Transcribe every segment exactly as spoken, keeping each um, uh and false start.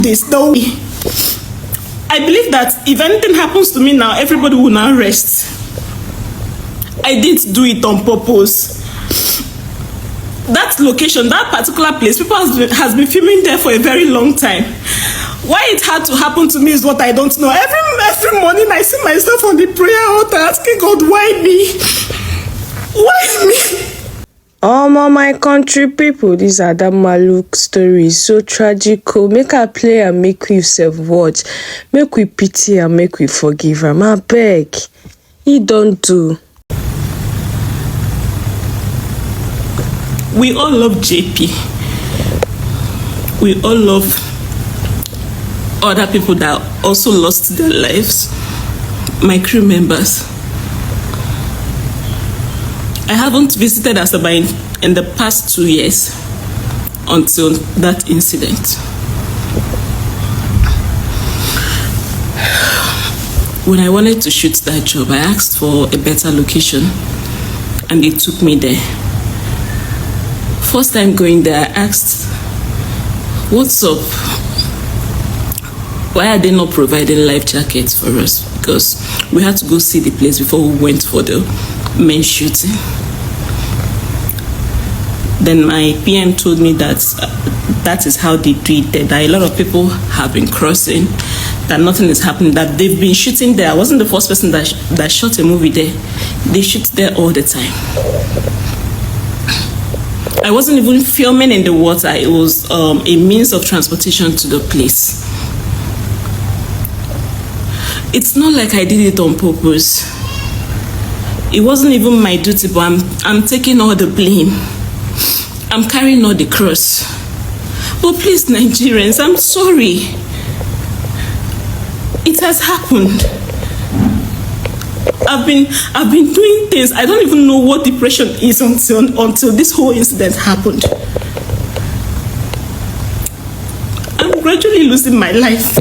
They stole me. I believe that if anything happens to me now, everybody will now rest. I didn't do it on purpose. That location, that particular place, people has been, has been filming there for a very long time. Why it had to happen to me is what I don't know. Every every morning I see myself on the prayer altar asking God, why me? Why me? Omo, my country people, this Adamma Luke story is so tragical. Make I play and make we self watch. Make we pity and make we forgive am. Abeg, he don do. We all love J P. We all love other people that also lost their lives. My crew members. I haven't visited Asaba in, in the past two years until that incident. When I wanted to shoot that job, I asked for a better location and they took me there. First time going there, I asked, "What's up? Why are they not providing life jackets for us?" Because we had to go see the place before we went for the main shooting. Then my P M told me that uh, that is how they do it there, that a lot of people have been crossing, that nothing is happening, that they've been shooting there. I wasn't the first person that, sh- that shot a movie there. They shoot there all the time. I wasn't even filming in the water. It was um, a means of transportation to the place. It's not like I did it on purpose. It wasn't even my duty, but I'm, I'm taking all the blame. I'm carrying all the cross. But please, Nigerians, I'm sorry. It has happened. I've been I've been doing things. I don't even know what depression is until until this whole incident happened. I'm gradually losing my life.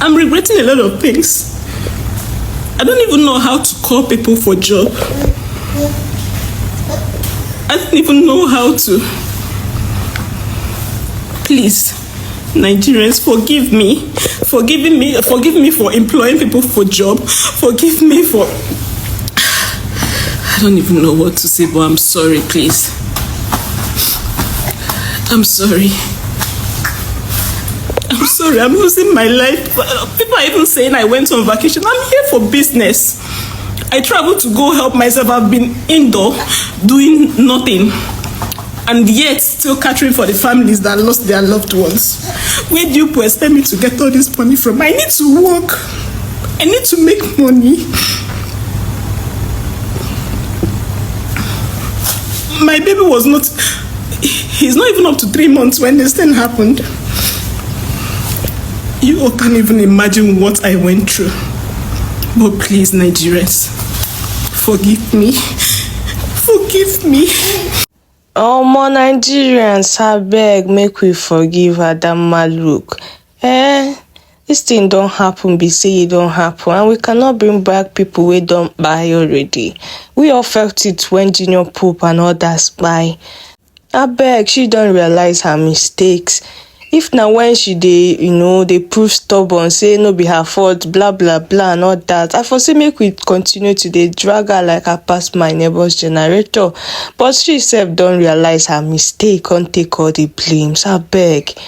I'm regretting a lot of things. I don't even know how to call people for job. I don't even know how to. Please, Nigerians, forgive me. Forgiving me, forgive me for employing people for job. Forgive me for. I don't even know what to say, but I'm sorry, please. I'm sorry. I'm sorry, I'm losing my life. People are even saying I went on vacation. I'm here for business. I traveled to go help myself. I've been indoor doing nothing and yet still catering for the families that lost their loved ones. Where do you expect me to get all this money from? I need to work. I need to make money. My baby was not, he's not even up to three months when this thing happened. You all can't even imagine what I went through. But please, Nigerians, forgive me. Forgive me. Omo, Nigerians, abeg, make we forgive Adamma Luke. Eh, this thing don happen, be say e don happen, and we cannot bring back people wey don kpai already. We all felt it when Junior Pope and others kpai. Abeg, she don realize her mistakes. If na when she dey, you know, dey prove stubborn, say no be her fault, blah blah blah and all that, I for say make we continue to dey drag her like her past my neighbor's generator. But she sef don realize her mistake, come take all the blames. Abeg.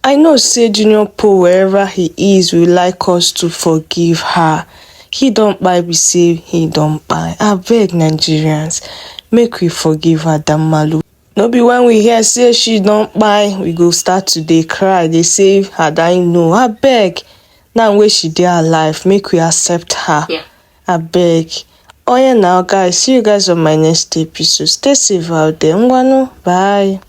I know say Junior Pope, wherever he is, will like us to forgive her. He don kpai, be say he don kpai. Abeg, Nigerians, make we forgive Adamma Luke. No be when we hear say she don kpai, we go start to dey cry, dey say, "Had I know." Abeg, now wey she dey alive, make we accept her. Yeah. Abeg. Oh yeah, now guys, see you guys on my next episode. Stay safe out there. Ngwanu, bye.